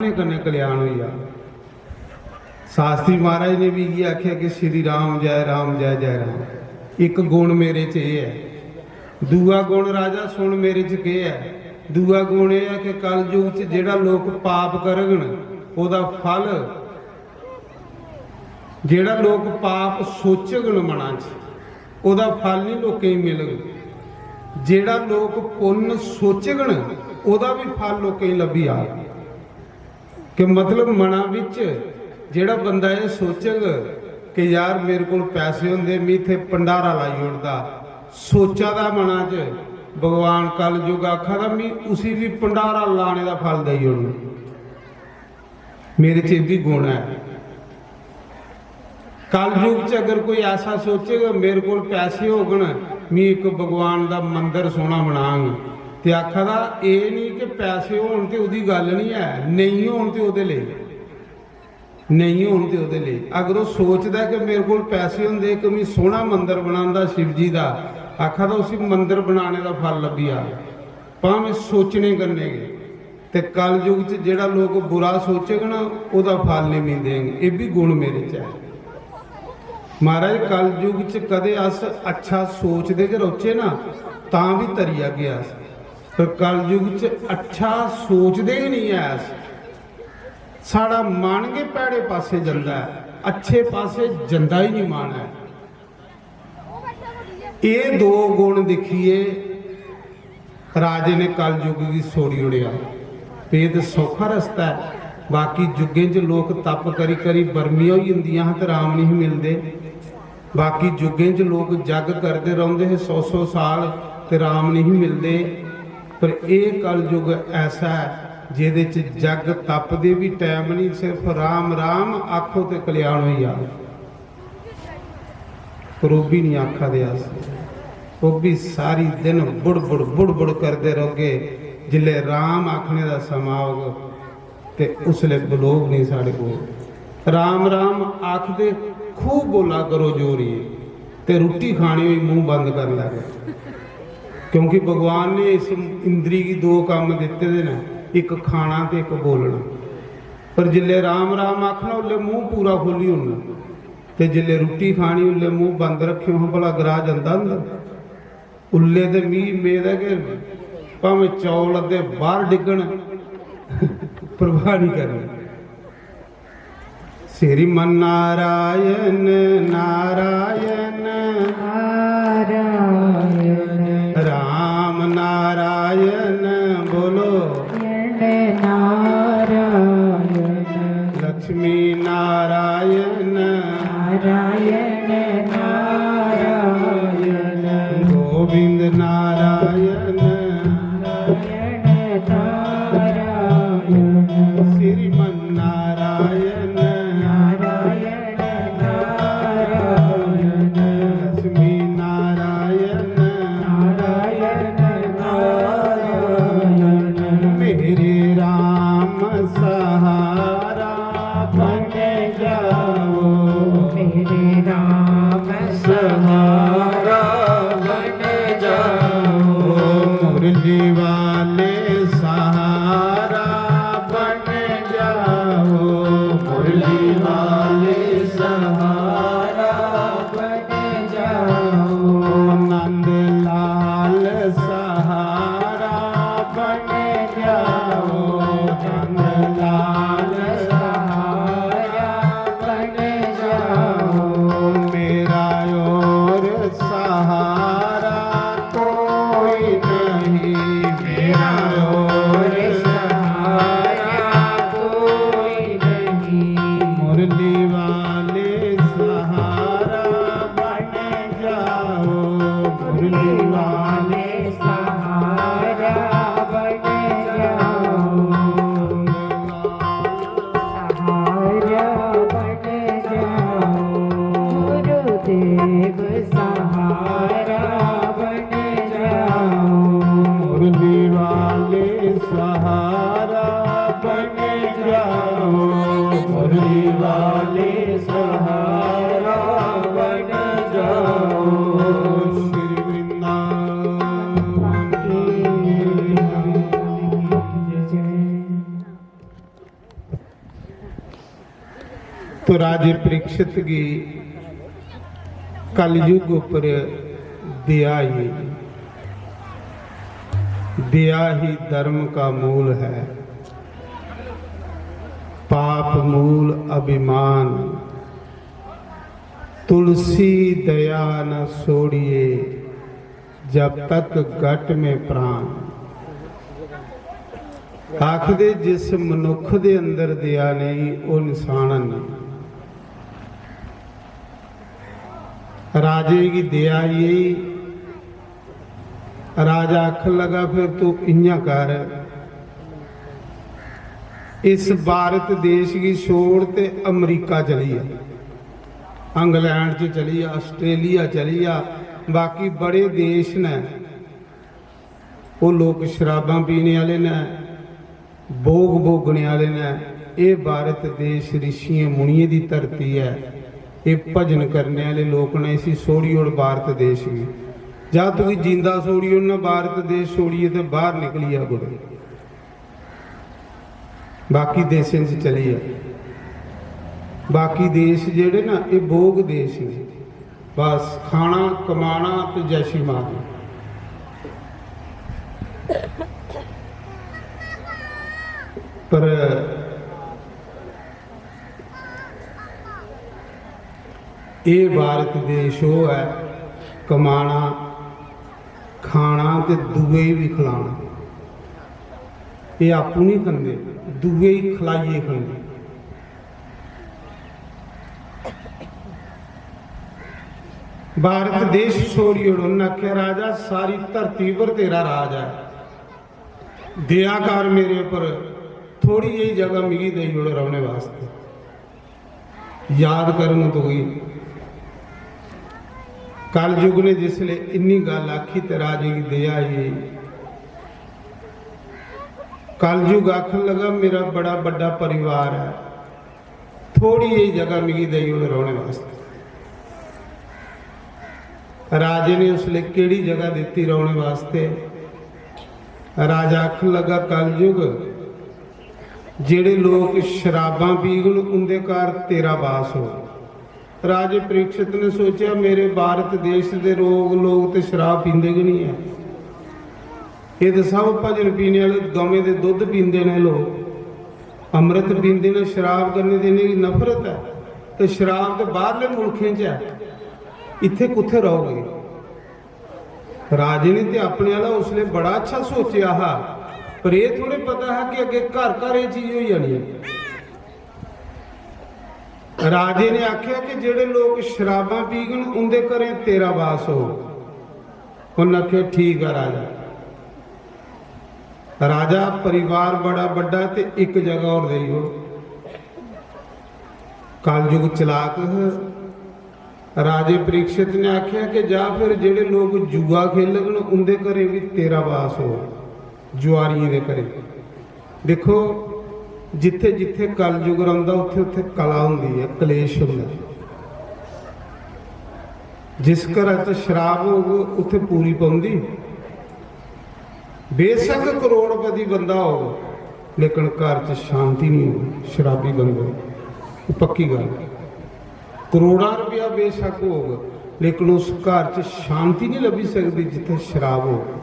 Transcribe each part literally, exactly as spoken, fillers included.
कन्नै कल्याण होई जा। शास्त्री महाराज ने भी इयै आखेआ कि श्री राम जय राम जय जय राम। इक गुण मेरे च एह् ऐ। दूआ गुण राजा सुन मेरे च केह् ऐ? दूआ गुण एह् ऐ कि कलयुग च जेह्ड़ा लोक पाप करगन, ओह्दा फल, जेह्ड़ा लोक पाप सोचगन मना च, ओह्दा फल निं लोकें गी मिलग। जेह्ड़ा लोक पुन्न सोचगन, ओह्दा बी फल लोकें गी लब्भी जाग। कि मतलब मना बिच जेह्ड़ा बंदा एह् सोचग कि यार मेरे कोल पैसे होंदे, में इत्थै भंडारा लाई ओड़दा, सोचा दा मना च, भगवान कलयुग आखा दा, में उसी बी भंडारा लाने दा फल देई ओड़ना। मेरे च एह् बी गुण ऐ। कलयुग च अगर कोई ऐसा सोचेगा, मेरे कोल पैसे होगन, मी इक भगवान दा मंदर सोह्ना बनांग, ते आखा दा एह् निं कि पैसे होन ते ओह्दी गल्ल निं ऐ, नेईं होन ते ओह्दे लेई, नेईं होन ते ओह्दे लेई। अगर ओह् सोचदा कि मेरे कोल पैसे होंदे, इक मी सोह्ना मंदर बनांदा शिव जी दा, आखा दा उसी मंदर बनाने दा फल लब्भी जाग, भामें सोचने कन्नै गै। ते कलयुग च जेह्ड़ा लोक बुरा सोचग ना, ओह्दा फल निं मिलदे। एह् बी गुण मेरे च ऐ। महाराज, कलयुग च कदें अस अच्छा सोचदे गै रौह्चे ना, तां बी तरी जागे अस। पर कलयुग च अच्छा सोचदे गै निं ऐ अस। साढ़ा मन गै भैड़े पासै जंदा ऐ, अच्छे पासै जंदा ही निं मन ऐ। एह् दो गुण दिक्खियै राजे ने कलयुग गी छोड़ी ओड़ेआ। एह् ते सौखा रस्ता ऐ। बाकी युगें च लोक तप करी करी बर्मियां होई जंदियां हां ते राम निं हे मिलदे। बाकी युगें च लोक जग करदे रौंह्दे हे सौ सौ साल ते राम निं हे मिलदे। पर एह् कलयुग ऐसा ऐ जेह्दे च जग तप दे बी टैम निं, सिर्फ राम राम आखो ते कल्याण होई जा। पर ओह् बी निं आखा दे अस। ओह् बी सारी दिन बुड़बुड़, बुड़बुड़ करदे रौह्गे। जिसलै राम आखने दा समां औग, ते उसलै बलोग निं साढ़े कोल। राम राम आखदे खूब बोला करो जोरियै, ते रुट्टी खानी होई मूंह बंद करी लैओ। क्योंकि भगवान ने इस इंद्री गी दो कम्म दित्ते दे न, इक खाना ते इक बोलना। पर जिसलै राम राम आखना, उसलै मूंह पूरा खोह्ल्ली ओड़ना। ते जिसलै रुट्टी खानी, उसलै मूंह बंद रक्खेओ हां, भला ग्राह् जंदा अंदर? उल्ले ते मी मेद ऐ कि भामें चौल अद्धे बाह्र डिग्गन, परवाह निं करनी। श्रीमन नारायण नारायण नारायण राम नारायण बोलो। नारायण लक्ष्मी नारायण नारायण नारायण गोविंद नारायण नारायण नारायण श्रीमन नारायण नारायण नारायण लक्ष्मी नारायण नारायण नारायण मेरे राम सहारा बन जाओ। मेरे राम सहारा बन जाओ। मुरली वाले सहारा बन जाओ। मुरली वाले सहारा बन जाओ। नंद लाल सहारा बन जाओ। नंद लाल सहारा बन जाओ। मेरा और सहारा कोई नहीं। मेरा और सहारा कोई नहीं। मुरली वाले सहारा बन जाओ। मुरली वाले सहारा बन जाओ। सहारा बन जाओ। गुरुदेव सहारा बन जाओ। मुरली वाले सहारा बन जाओ। मुरली वाले सहारा बन जाओ। श्री वृंदावन की जय। तो राजे परीक्षित गी कलयुग उपर दया ही, दया ही धर्म का मूल है, पाप मूल अभिमान। तुलसी दया न सोड़िए, जब तक घट में प्राण। आखदे, जिस मनुख दे अंदर दया नहीं, ओह इंसान नहीं। राजे गी दया आई। राजा आखन लगा, फिर तू इयां कर, इस भारत देश गी छोड़ ते अमरीका चली जा, इंग्लैंड च चली जा, आस्ट्रेलिया चली जा, बाकी बड़े देश न, ओह लोक शराबां पीने आह्ले न, भोग भोगने आह्ले न। एह भारत देश ऋषियें मुनियें दी धरती ऐ। एह भजन करने आह्ले लोक न, इसी छोड़ी ओड़ भारत देश गी। जां तुगी जींदा छोड़ी ओड़ना, भारत देश छोड़ियै ते बाहर निकली जा कुतै, बाकी देशें च चली जा। बाकी देश जेह्ड़े ना, एह भोग देश न। बस खाना, कमाना ते जैशी मारनी। पर एह भारत देश ओह ऐ, कमाना, खाना ते दुए गी बी खलाना। एह आपूं नहीं खंदे, दुए गी खलाइयै खंदे। भारत देश छोड़ी ओड़। उन्नै आखेआ, राजा, सारी धरती पर तेरा राज ऐ, दया कर मेरे पर, थोड़ी जेही जगह मिगी देई ओड़ रौहने वास्ते। याद करङ तुगी। कलयुग ने जिसले इन्नी गल्ल आखी ते राजे गी दया आई। कलयुग आखन लगा, मेरा बड़ा बड्डा परिवार है, थोड़ी जेही जगह मिगी देई ओड़ रौहने वास्ते। राजे ने उसले केड़ी जगह दित्ती रौहने वास्ते? राजा आखन लगा, कलयुग, जेड़े लोक शराबां पीगन, उंदे घर तेरा वास हो। राजे परीक्षित ने सोचेआ, मेरे भारत देश दे लोक, लोक ते शराब पींदे गै नहीं ऐ। एह ते सब भजन पीने आह्ले, गवें दे दुद्ध पींदे न लोक, अमृत पींदे न, शराब कन्नै ते इ'नेंगी नफरत ऐ। ते शराब ते बाहरले मुल्खें च ऐ, इत्थै कुत्थै रौहगे? राजे ने ते अपने आह्ला उसलै बड़ा अच्छा सोचेआ हा, पर एह थोड़े पता हा कि अग्गें घर घर एह चीज होई जानी ऐ। राजे ने आखेआ कि जेड़े लोक शराबां पीगन, उंदे घरें तेरा वास होग। उन्नै आखेआ, ठीक ऐ राजा। राजा, परिवार बड़ा बड्डा ते इक जगह होर देई ओड़। कलयुग चलाक ह। राजे परीक्षित ने आखेआ कि जा फिर जेड़े लोक जुआ खेलगन, उंदे घरें बी तेरा वास हो, जुआरियें दे घरें। दिक्खो, जित्थे जित्थे कलयुग रौंह्दा, उत्थे उत्थे कला होंदी ऐ, कलेश होंदा ऐ। जिस घरा च शराब होग, उत्थे पूरी पौंदी। बेशक करोड़पति बंदा होग, लेकिन घर च शांति नहीं होग शराबी बंदे दी। एह् पक्की गल्ल। करोड़ां रपेआ बेशक होग, लेकिन उस घर च शांति नहीं लब्भी सकदी जित्थे शराब होग।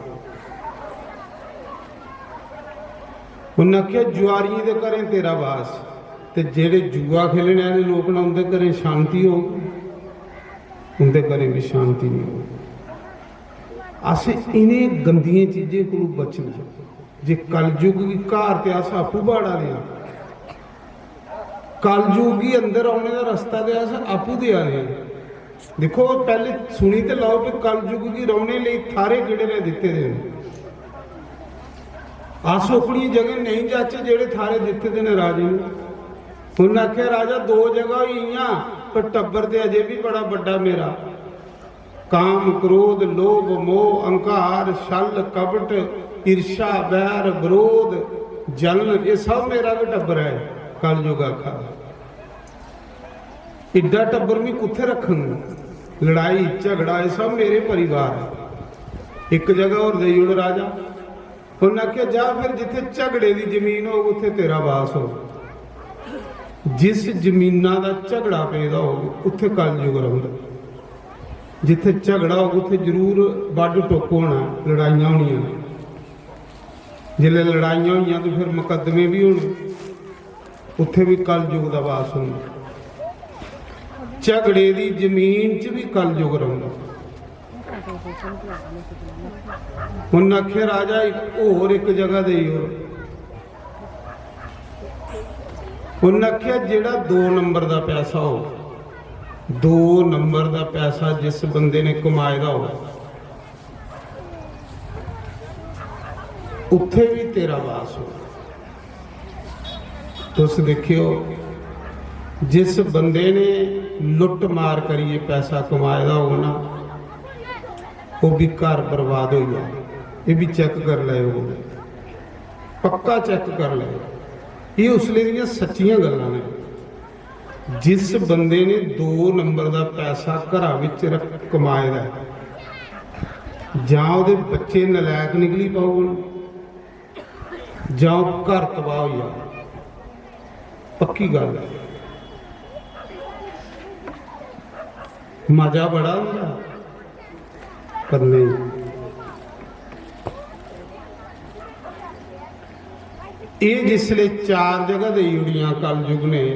उन्नै आखेआ, "जुआरियें दे घरें तेरा वास, ते जेह्ड़े जुआ खेलने आह्ले लोक न, उं'दे घरें शांति होग, उं'दे घरें बी शांति नहीं होग।" असें इ'नें गंदियें चीजें कोलू बचना ऐ। जे कलयुग गी घर ते अस आपूं बाड़ा दे आं, कलयुग गी अंदर औने दा रस्ता ते अस आपूं देआ दे आं। दिक्खो, पैह्ले सुनी ते लैओ कि कलयुग गी रौह्ने लेई थाह्रे केह्ड़े ने दित्ते दे न। अस ओकड़ियें जगहें नेईं जाचै जेह्ड़े थाह्रे दित्ते दे न राजे ने। उन्नै आखेआ, "राजा, दो जगह होई गेइयां, पर टब्बर ते अजें बी बड़ा बड्डा मेरा।" काम, क्रोध, लोभ, मोह, अहंकार, छल, कपट, ईर्ष्या, बैर, विरोध, जलन, एह् सब मेरा गै टब्बर ऐ। कलयुग आखा दा, "इड्डा टब्बर में कुत्थै रक्खङ? लड़ाई, झगड़ा, एह् सब मेरे परिवार ऐ। इक जगह होर देई ओड़ राजा।" उन्नै आखेआ, "जा फिर, जित्थै झगड़े दी जमीन होग, उत्थै तेरा वास होग।" जिस जमीना दा झगड़ा पेदा होग, उत्थै कलयुग रौंह्दा। जित्थै झगड़ा होग, उत्थै जरूर बड्ढ टुक्क होना, लड़ाइयां होनियां। जिसलै लड़ाइयां होइयां, ते फिर मुकदमे बी होने, उत्थै बी कलयुग दा वास होंदा। झगड़े दी जमीन च बी कलयुग रौंह्दा। उन्न आखेआ, "राजा, इक होर इक जगह देई ओड़।" उन्न आखेआ, "जेह्ड़ा दो नंबर दा पैसा हो, दो नंबर दा पैसा जिस बंदे ने कमाए दा हो, उत्थै बी तेरा वास हो।" तुस दिक्खेओ, जिस बंदे ने लुट्ट मार करियै पैसा कमाए दा होग ना, ओह् बी घर बर्बाद होई जा। एह् बी चैक करी लैओ, पक्का चैक करी लैओ। एह् उसले दियां सच्चियां गल्लां न। जिस बंदे ने दो नंबर दा पैसा घरा बिच रख-, कमाए दा ऐ, जां ओह्दे बच्चे नलायक निकली पौगन, जां ओह् घर तबाह होई जाग। पक्की गल्ल ऐ। मजा बड़ा होंदा, पर नेईं। एह् जिसलै चार जगह देई ओड़ियां कलयुग ने,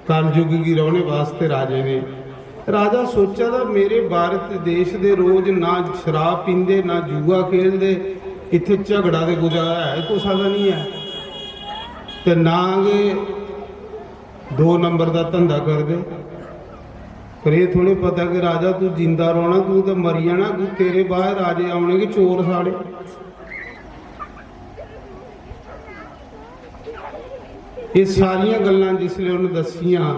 कलयुग गी रौह्ने वास्ते राजे ने, राजा सोचा दा, "मेरे भारत देश दे रोज ना शराब पींदे, ना जुआ खेलदे, इत्थै झगड़ा ते गुजारा है कुसै दा निं ऐ, ते ना गै दो नंबर दा धंधा करदे।" पर एह् थोड़े पता कि राजा, तू जिंदा रौह्ना, तू ते मरी जाना, तू, तेरे बाद राजे औने गै चोर साढ़े। एह् सारियां गल्लां जिसलै उ'न्न दस्सियां,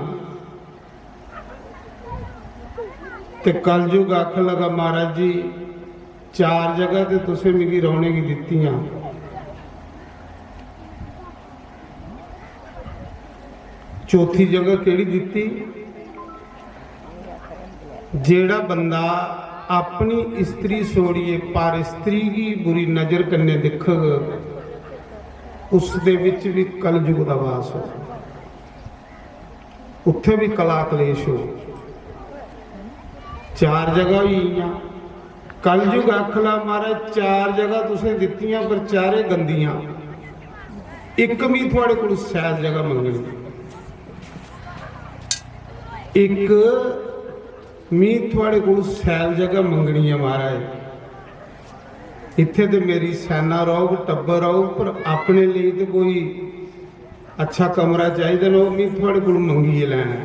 ते कलयुग आखन लगा, "महाराज जी, चार जगह ते तुसें मिगी रौह्ने गी दित्तियां, चौथी जगह केह्ड़ी दित्ती?" जेह्ड़ा बंदा अपनी स्त्री छोड़ियै पर स्त्री गी बुरी नजर कन्नै दिक्खग, उसदे बिच बी कलयुग दा वास होग। उत्थै बी कला कलेश हो। चार जगह होई गेइयां। कलयुग आखला, "महाराज, चार जगह तुसें दित्तियां, पर चारे गंदियां। इक मी थुआड़े कोल सैल जगह मंगनी, इक मी थुआड़े कोल सैल जगह मंगनी ऐ महाराज। इत्थै ते मेरी सैना रौह्ग, टब्बर रौह्ग, पर अपने लेई ते कोई अच्छा कमरा चाहिदा ना, ओह् मी थुआड़े कोल मंगियै लैना ऐ।"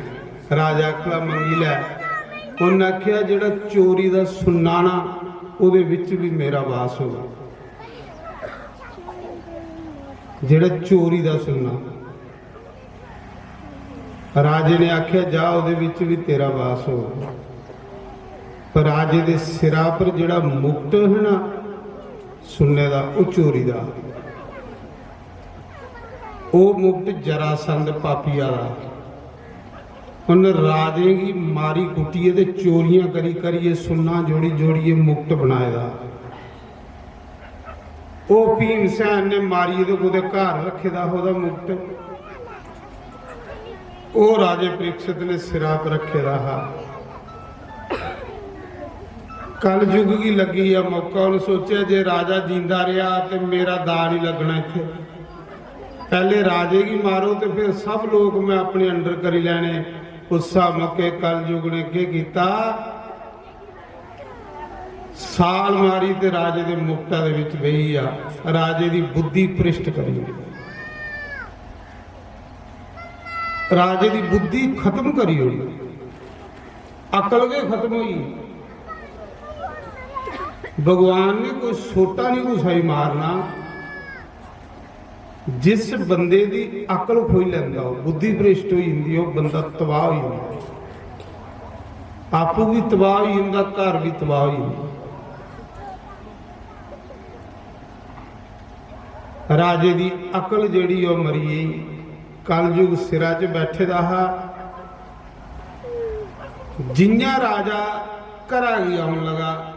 राजा आखला, "मंगी लै।" उन्न आखेआ, "जेह्ड़ा चोरी दा सुन्ना ना, ओह्दे बिच बी मेरा वास होगा।" जेह्ड़ा चोरी दा सुन्ना, राजे ने आखेआ, "जा, ओह्दे बिच बी तेरा वास होग।" पर राजे दे सिरा पर जेह्ड़ा मुकट है ना सुन्ने दा, ओह् चोरी दा। ओह् मुकट जरासंध पापिया दा। उन्न राजें गी मारी कुट्टियै ते चोरियां करी करियै, सुन्ना जोड़ी जोड़ियै मुकट बनाए दा। ओह् भीमसेन ने मारियै ते कुतै घर रक्खे दा हा ओह्दा मुकट, ओह् राजे परीक्षित ने सिरा पर रक्खे दा हा। कलयुग गी लग्गी गेआ मौका, उन्न सोचेआ, "जे राजा जींदा रेहा ते मेरा दाऽ निं लग्गना इत्थै। पैह्ले राजे गी मारो ते फिर सब लोक में अपने under करी लैने।" उस्सा मौके कलयुग ने केह् कीता? साल मारी ते राजे दे मुकटा दे बिच बेही गेआ, राजे दी बुद्धि भ्रिष्ट करी ओड़ी, राजे दी बुद्धि खत्म करी ओड़ी, अकल गै खत्म होई। भगवान ने कोई सोटा नहीं कुसै गी मारना। जिस बंदे दी अकल खोई लैंदा, ओह् बुद्धि भ्रष्ट होई जंदी, ओह् बंदा तबाह होई जंदा, आपूं बी तबाह होई जंदा, घर बी तबाह होई जंदा। राजे दी अकल जेह्ड़ी, ओह् मरी गेई। कलयुग सिरा च बैठे दा हा। जि'यां राजा घरा गी औन लगा,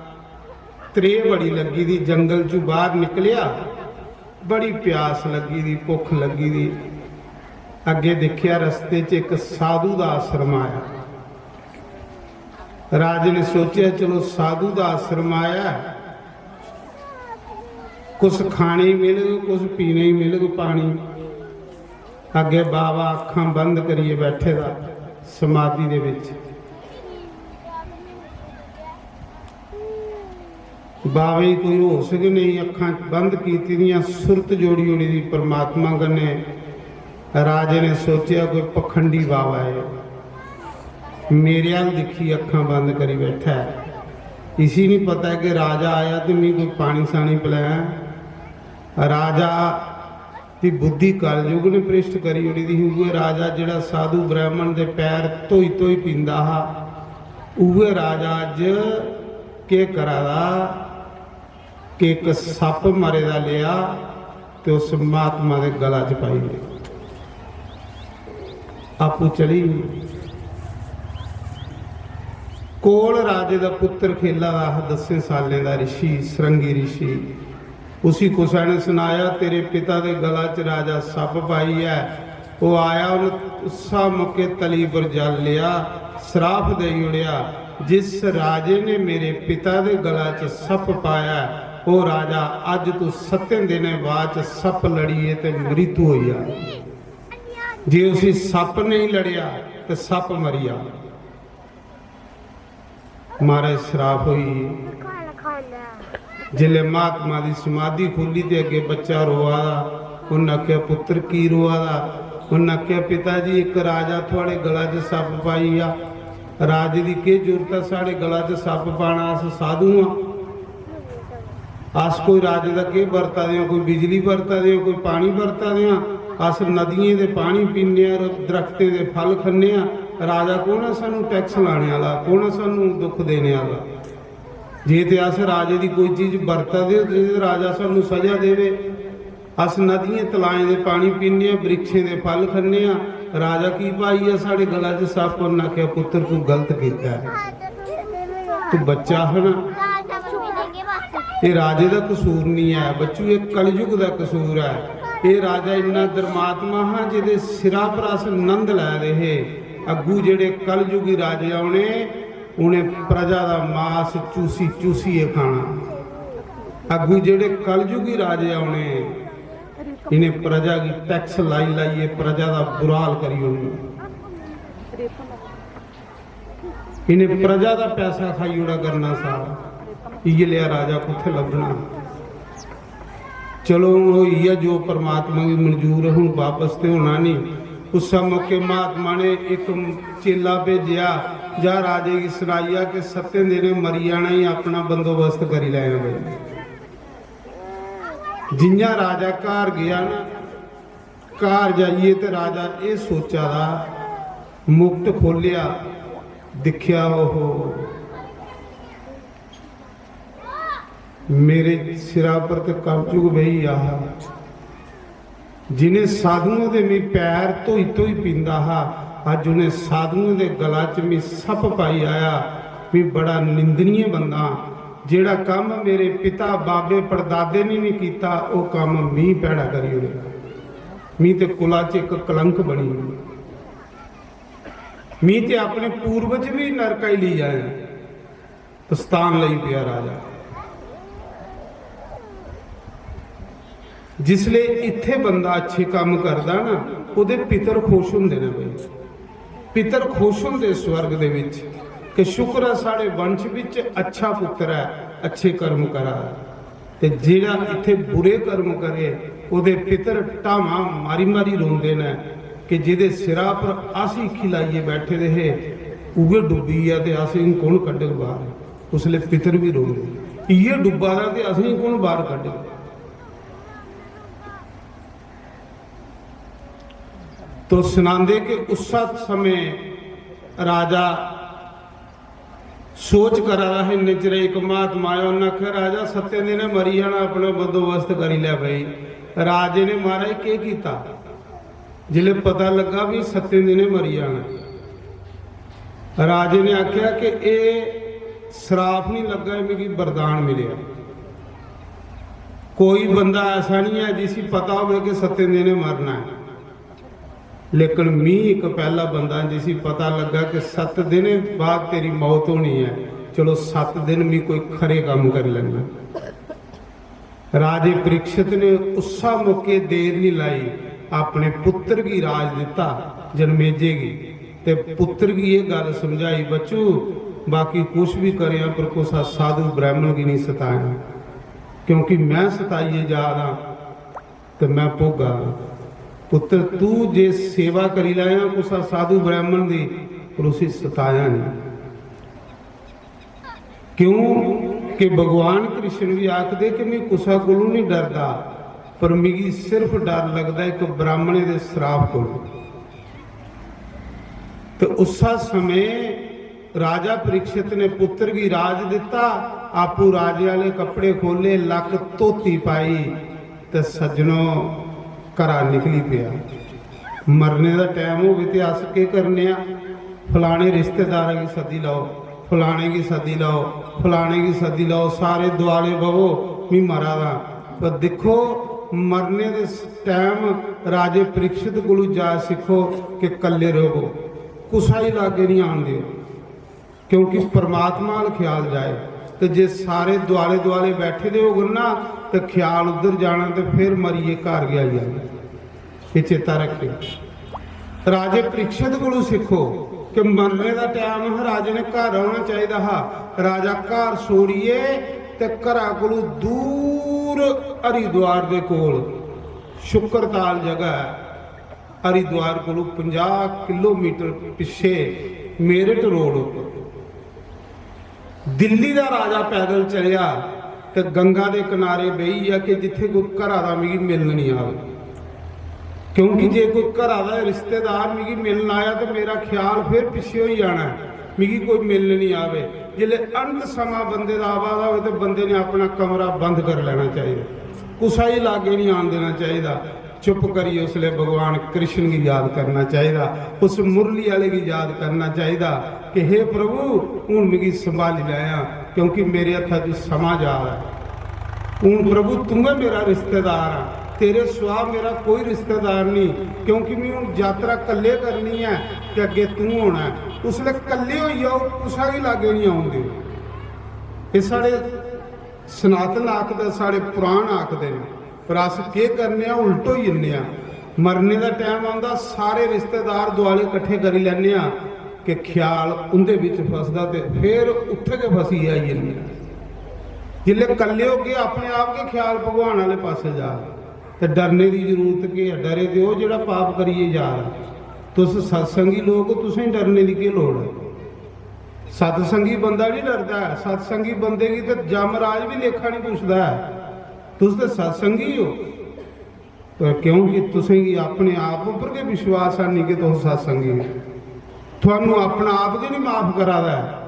त्रेह् बड़ी लग्गी दी, जंगल चू बाहर निकलेआ, बड़ी प्यास लग्गी दी, भुक्ख लग्गी दी। अग्गें दिक्खेआ, रस्ते च इक साधु दा आश्रम आया। राजे ने सोचेआ, "चलो, साधु दा आश्रम आया, कुछ खाने गी मिलग, कुछ पीने गी मिलग पानी।" अग्गें बाबा अक्खां बंद करियै बैठे दा समाधि दे बिच। बाबे गी कोई होश गै नेईं, अक्खां बंद कीती दियां, सुरत जोड़ी ओड़ी दी परमात्मा कन्नै। राजे ने सोचेआ, "कोई पखंडी बाबा ऐ, मेरे अल दिक्खी अक्खां बंद करी बैठा ऐ, इसी नहीं पता ऐ कि राजा आया ते मी कोई पानी शानी पिलाया।" राजा दी बुद्धि कलयुग ने भ्रष्ट करी ओड़ी दी ही। उ'ऐ राजा जेह्ड़ा साधु ब्राह्मण दे पैर धोई धोई पींदा हा, उ'ऐ राजा अज्ज केह् करा दा कि इक सप्प मरे दा लेआ ते उस महात्मा दे गला च पाई ओड़ेआ। आपूं चली गे। कोल राजे दा पुत्तर खेला दा हा, दसें सालें दा रिशी, सरंगी रिशी। उसी कुसै ने सनाया, "तेरे पिता दे गला च राजा सप्प पाई ऐ।" ओह् आया, उन्न उस्सा मौके तली पर जल लेआ, श्राप देई ओड़ेआ, "जिस राजे ने मेरे पिता दे गला च सप्प पाया ऐ, ओह् राजा अज्ज तू सत्तें दिनें बाद च सप्प लड़ियै ते मृत्यु होई जा। जे उसी सप्प नेईं लड़ेआ ते सप्प मरी जा।" महाराज, श्राप होई गे। जिसलै महात्मा दी समाधि खु'ल्ली ते अग्गें बच्चा रोआ दा, उन्न आखेआ, "पुत्तर, की रोआ दा?" उन्न आखेआ, "पिता जी, इक राजा थुआढ़े गला च सप्प पाई गेआ। राजे दी केह् जरूरत ऐ साढ़े गला च सप्प पाना? अस साधु आं। अस कोई राजे दा केह् बरता दे आं, कोई बिजली बरता दे आं, कोई पानी बरता दे आं? अस नदियें दे पानी पीने आं, दरख्तें दे फल खन्ने आं। राजा कौन ऐ सानू टैक्स लाने आह्ला, कौन ऐ सानू दुख देने आह्ला? जे ते अस राजे दी कोई चीज बरता दे होंदे ते राजा सानू सजा देवे। अस नदियें तलाएं दे पानी पीने आं, वृक्षें दे फल खन्ने आं। राजा की पाई ऐ साढ़े गला च सप्प?" उन्न आखेआ, "पुत्तर, तू गलत कीता ऐ, तू बच्चा हा ना।" एह् राजे दा कसूर निं ऐ बच्चू, एह् कलयुग दा कसूर ऐ। एह् राजा इन्ना धर्मात्मा हा जेह्दे सिरा पर अस नंद लै दे हे। अग्गू जेह्ड़े कलयुगी राजे औने, उ'नें प्रजा दा मास चूसी चूसियै खाना। अग्गू जेह्ड़े कलयुगी राजे औने, इ'नें प्रजा गी टैक्स लाई लाइयै प्रजा दा बुरा हाल करी ओड़ना। इ'नें प्रजा दा पैसा खाई ओड़ा करना सारा। इ'यै लेआ राजा कुत्थै लब्भना? चलो, हून होई गेआ जो परमात्मा गी मंजूर ऐ, हून बापस ते होना नहीं। उस्सै मौके महात्मा ने इक चेला भेजेआ, "जा राजे गी सनाई आ कि सत्तें दिनें मरी जाना ही, अपना बंदोबस्त करी लैएआं भाई।" जि'यां राजा घर गेआ ना, घर जाइयै ते राजा एह् सोचा दा, मुकट खोह्लेआ, दिक्खेआ, ओहो, मेरे सिरा पर ते कलयुग बेही गेआ हा। जिनें साधुएं दे में पैर धोई धोई पींदा हा, अज्ज उनें साधुएं दे गला च में सप्प पाई आया। में बड़ा निंदनीय बंदा आं। जेह्ड़ा कम्म मेरे पिता, बाबे, पड़दादे ने नहीं कीता, ओह् कम्म मी भैड़ा करी ओड़ेआ। मी ते कुला च इक कलंक बनी गेई। मी ते अपने पूर्वज भी नरका ही लेई आए। पछतान लगी पेआ राजा। जिसले इत्थे बंदा अच्छे कम्म करदा ना, ओह्दे पितर खुश होंदे ने भाई। पितर खुश होंदे स्वर्ग दे विच कि शुक्र ऐ साढ़े वंश विच अच्छा पुत्र ऐ, अच्छे कर्म करा दा। ते जेह्ड़ा इत्थे बुरे कर्म करे, ओह्दे पितर ढामां मारी मारी रोंदे न कि जेह्दे सिरा पर अस हीखी लाइयै बैठे दे हे, उ'ऐ डुब्बी गेआ ते असेंगी कु'न कड्ढग बाह्र? उसलै पितर बी रोंदे, "इ'यै डुब्बा दा ते असेंगी कु'न बाह्र कड्ढग?" तो सनांदे कि उस्सै समें राजा सोच करा दा हा, इन्ने चिरे इक महात्मा आया, उन्नै आखेआ, "राजा, सत्तें दिनें मरी जाना, अपना बंदोबस्त करी लै भाई।" राजे ने, महाराज, केह् कीता? जिसलै पता लग्गा भी सत्तें दिनें मरी जाना, राजे ने आखेआ कि एह् श्राप नहीं लग्गा, एह् मिगी वरदान मिलेआ। कोई बंदा ऐसा नहीं ऐ जिसी पता होवे कि सत्तें दिनें मरना ऐ। लेकिन मी इक पैह्ला बंदा जिसी पता लग्गा कि सत्त दिन बाद तेरी मौत होनी ऐ, चलो सत्त दिन मी कोई खरे कम्म करी लैना। राजे परीक्षित ने उस्सा मौके देर नहीं लाई, अपने पुत्र गी राज दिता, जनमेजे गी, ते पुत्र गी एह् गल्ल समझाई, बच्चू, बाकी कुछ भी करेआं पर कुसा साधु ब्राह्मण गी नहीं सतायां, क्योंकि मैं सताइयै जा रहा ते मैं भोगा। पुत्र, तू जे सेवा करी लैयां कुसा साधु ब्राह्मण दी, पर उसी सताया नहीं। क्यों कि भगवान कृष्ण भी आखदे कि मैं कुसा कोलू नहीं डरदा, पर मिगी सिर्फ डर लगदा इक ब्राह्मणे दे श्राप कोलू। ते उस्सा समें राजा परीक्षित ने पुत्र गी राज दिता, आपू राजे आले कपड़े खोले, लक धोती पाई, ते सज्जनो, घरा निकली पेआ। मरने दा टैम होवे ते अस केह् करने आं? फलाने रिश्तेदारा गी सद्दी लैओ, फलाने गी सद्दी लैओ, फलाने गी सद्दी लैओ, सारे दुआले बवो, मी मरा दा। पर दिक्खो, मरने दे टैम राजे परीक्षित कोलू जाच सिक्खो कि कल्ले रवो, कुसा गी लागै निं आन देओ, क्योंकि परमात्मा अल ख्याल जाए। ते जे सारे दुआले दुआले बैठे दे होगन ना, ते ख्याल उद्धर जाना ते फिर मरियै घर गै आई जाना। एह् चेता रक्खेओ। राजे परीक्षित कोलू सिक्खो कि मरने दा टैम हा, राजे ने घर औना चाहिदा हा। राजा घर छोड़ियै ते घरा कोलू दूर हरिद्वार दे कोल शुक्रताल जगह ऐ, हरिद्वार कोलू पंजाह किलोमीटर पिच्छे मेरठ रोड उप्पर दिल्ली दा राजा पैदल चलेआ ते गंगा दे किनारे बेही गेआ कि जित्थै कोई घरा दा मिगी मिलन निं आवे, क्योंकि जे कोई घरा दा रिश्तेदार मिगी मिलन आया ते मेरा ख्याल फिर पिच्छे होई जाना ऐ, मिगी कोई मिलन निं आवे। जिसलै अंत समां बंदे दा आवा दा होवे ते बंदे ने अपना कमरा बंद करी लैना चाहिदा, कुसै गी लागै निं आन देना चाहिदा। चुप करियै उसलै भगवान कृष्ण गी याद करना चाहिदा, उस मुरली आह्ले गी याद करना चाहिदा कि हे प्रभु, हून मिगी संभाली लैयां, क्योंकि मेरे हत्था च समां जा दा ऐ। हून प्रभु, तूं गै मेरा रिश्तेदार आ, तेरे सिवा मेरा कोई रिश्तेदार नहीं, क्योंकि मैं हून यात्रा कल्ले करनी ऐ ते अग्गें तूं होना ऐ। उसलै कल्ले होई जाओ, कुसै गी लागै निं औन देओ। एह् साढ़े सनातन आखदा, साढ़े पुराण आखदे न, पर अस केह् करने आं, उल्ट होई जन्ने आं। मरने दा टैम औंदा, सारे रिश्तेदार दुआले कट्ठे करी लैन्ने आं कि ख्याल उं'दे बिच फसदा ते फिर उत्थै गै फसियै आई जन्ने आं। जिसलै कल्ले होगे, अपने आप गै ख्याल भगवान आह्ले पासै जा। ते डरने दी जरूरत केह् ऐ? डरे ते ओह् जेह्ड़ा पाप करियै जा दा। तुस सत्संगी लोक ओ, तुसें डरने दी केह् लोड़ ऐ? सत्संगी बंदा नहीं डरदा ऐ। सत्संगी बंदे गी ते जमराज भी लेखा नहीं पुछदा ऐ। तुस ते सत्संगी हो, पर क्योंकि तुसेंगी अपने आप उप्पर गै विश्वास है नहीं कि तुस सत्संगी हो, थुहानू अपना आप गै नहीं माफ करा दा ऐ।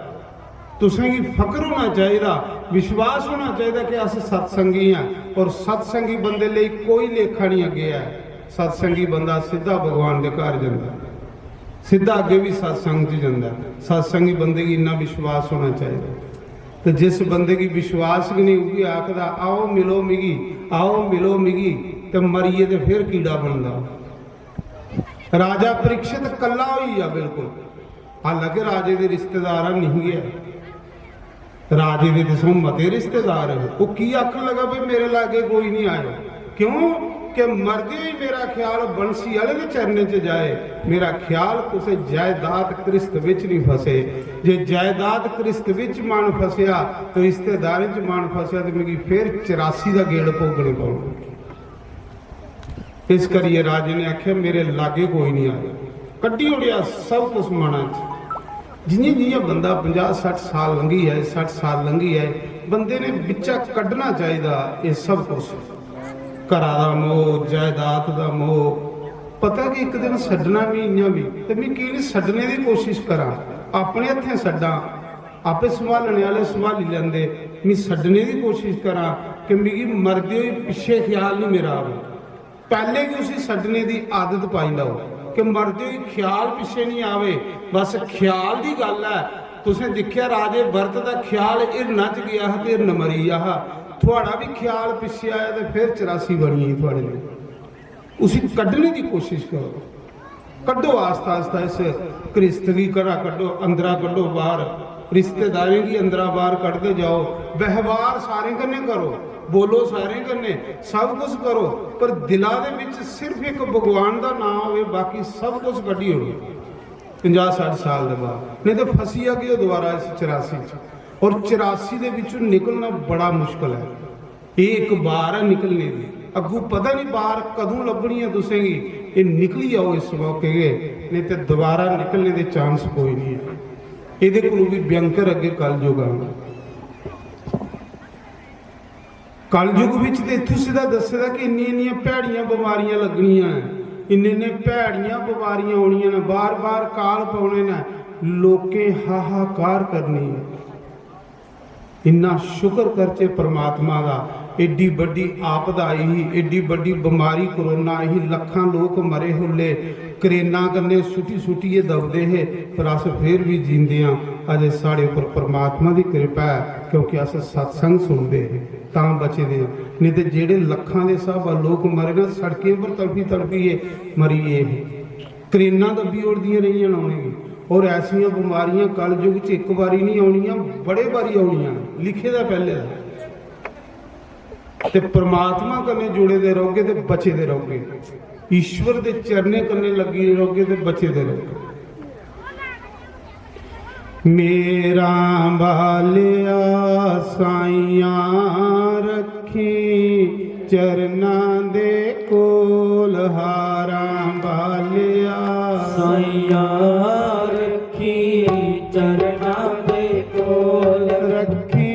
तुसेंगी फक्र होना चाहिदा, विश्वास होना चाहिदा कि अस सत्संगी हैं, और सत्संगी बंदे लेई कोई लेखा नहीं अग्गे ऐ। सत्संगी बंदा सिद्धा भगवान दे घर जंदा, सिद्धा अग्गे भी सत्संग च जंदा। सत्संगी बंदे गी इन्ना विश्वास होना चाहिदा। ते जिस बंदे गी विश्वास गै नहीं, उ'ऐ आखदा, "आओ मिलो मिगी, आओ मिलो मिगी," ते मरियै ते फिर कीड़ा बनदा। राजा परीक्षित कल्ला होई गेआ बिल्कुल, हालांकि राजे दे रिश्तेदार नहीं गए। राजे दे ते सौ मते रिश्तेदार हे। ओह् की आखन लगा, "भाई, मेरे लागे कोई नहीं आया"? क्यों कि मरदे ही मेरा ख्याल बंसी आह्ले दे चरणें च जाए, मेरा ख्याल कुसै जायदाद कृस्त विच नहीं फसे। जे जायदाद कृस्त विच मन फसेआ, तो रिश्तेदारें च मन फसेआ, ते मिगी फिर चरासी दा गेड़ भोगने पौना। इस करियै राजे ने आखेआ, "मेरे लागे कोई नहीं आया।" कड्ढी ओड़ेआ सब कुछ मना च। जियां जियां बंदा पंजाह सट्ठ साल लंघी जाए, सट्ठ साल लंघी जाए, बंदे ने बिच्चा कड्ढना चाहिदा एह् सब कुछ। घरा दा मोह, जायदाद दा मोह, पता कि इक दिन छड्डना मी इ'यां बी, ते मी की निं छड्डने दी कोशिश करां, अपने हत्थें छड्डां, आपे संभालने आह्ले संभाली लैंदे। मी छड्डने दी कोशिश करां कि मिगी मरदे होई पिच्छे ख्याल निं मेरा आवे। पैह्ले गै उसी छड्डने दी आदत पाई लैओ कि मरदे होई ख्याल पिच्छे निं आवे। बस ख्याल दी गल्ल ऐ। तुसें दिक्खेआ, राजे भरत दा ख्याल हिरना च गेआ हा ते हिरन मरी गेआ हा। थुआड़ा बी ख्याल पिच्छे आया ते फिर चरासी बनी गेई थुआड़े लेई। उसी कड्ढने दी कोशिश करो। कड्ढो आस्ता आस्ता इस घृस्त गी घरा कड्ढो, अंदरा कड्ढो बाहर, रिश्तेदारें गी अंदरा बाहर कड्ढदे जाओ। व्यवहार सारें कन्नै करो, बोलो सारें कन्नै, सब कुछ करो, पर दिला दे बिच सिर्फ इक भगवान दा नाम होवे, बाकी सब कुछ कड्ढी ओड़ो। पंजाह सट्ठ साल दे बाद, नेईं ते फसी जागे ओ दोबारा इस चरासी च। और चरासी दे बिचों निकलना बड़ा मुश्किल है। एह् इक बार ऐ निकलने दी, अग्गू पता नहीं बार कदूं लब्भनी ऐ तुसेंगी। एह् निकली जाओ इस मौके गै, नेईं ते दोबारा निकलने दे चांस कोई नहीं ऐ। एह्दे कोलू भी भयंकर अग्गे कलयुग आना। कलयुग बिच ते इत्थूं सिद्धा दस्से दा कि इन्नियां इन्नियां भैड़ियां बमारियां लग्गनियां न, इन्ने इन्ने भैड़ियां बमारियां होनियां न, बार बार काल पौने न, लोकें हाहाकार करनी ऐ। इन्ना शुक्र करचे परमात्मा दा, एड्डी बड्डी आपदा आई ही, एड्डी बड्डी बमारी कोरोना आई ही, लक्खां लोक मरे हुल्ले, क्रेनां कन्नै सुट्टी सुट्टियै दबदे हे, पर अस फिर भी जींदे आं। अजे साढ़े उप्पर परमात्मा दी किरपा ऐ, क्योंकि अस सत्संग सुनदे हे, तां बचे दे आं। नेईं ते जेह्ड़े लक्खां दे स्हाबा लोक मरे न, सड़कें पर तड़फी तड़फियै मरी गे हे। क्रेनां दब्बी ओड़दियां रेहियां न उ'नेंगी। और ऐसियां बमारियां कलयुग च इक बारी नहीं औनियां, बड़े बारी औनियां न, लिखे दा पैह्ले दा। ते परमात्मा कन्नै जुड़े दे रौह्गे ते बचे दे रौह्गे, ईश्वर दे चरणें कन्नै लग्गी रौह्गे ते बचे दे रौह्गे। मेरा बालेआ साइयां रक्खी चरना दे कोल, हारां बालेआ साइयां रक्खी चरना दे कोल, रक्खी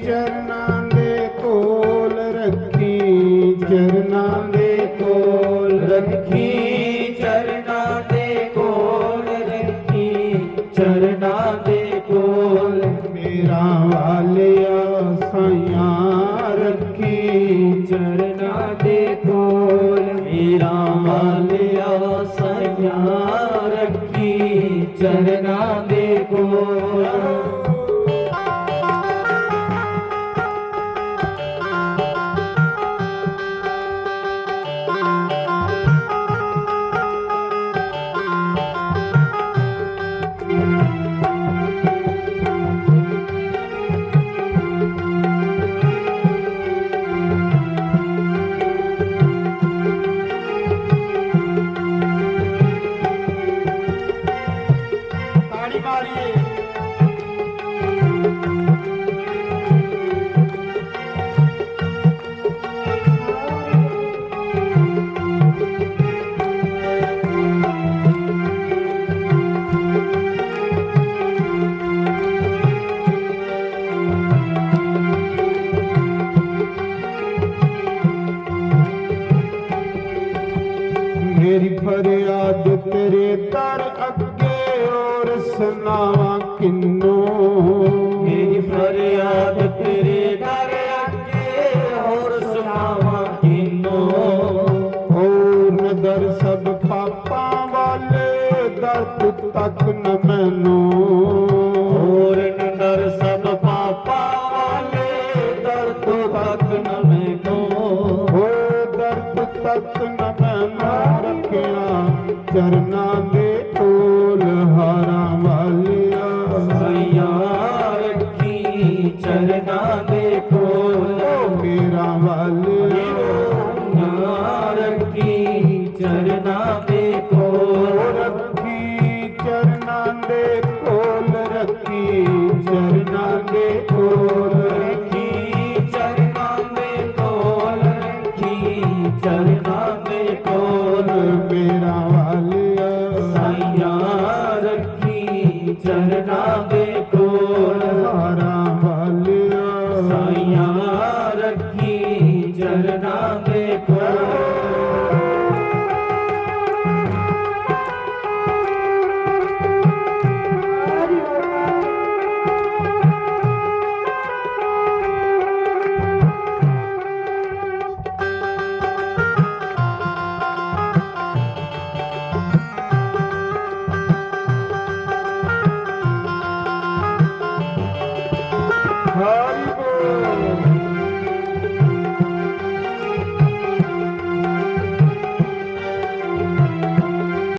चरना दे कोल, रक्खी चरना दे कोल, रक्खी चरना दे कोल, रक्खी चरना दे कोल। मेरा वालिया साइयां रक्खी चरना दे कोल, मेरा वालिया साइयां रक्खी चरना दे कोल। ताड़ी मारिए। मेरी फरियाद तेरे दर अग्गे और सुनावा किन्नो। मेरी फरियाद तेरे दर अग्गे और सुनावा किन्नो। और न दर सब पापां वाले दर तू तक न मैनू। और न दर सब पापां वाले दर तू तक न मैनू। ओ दर तू तक न मैनू रखिया चरना दे कोल, हारां वालिया। सैया रखी चरना दे कोल। ओ मेरा वालिया।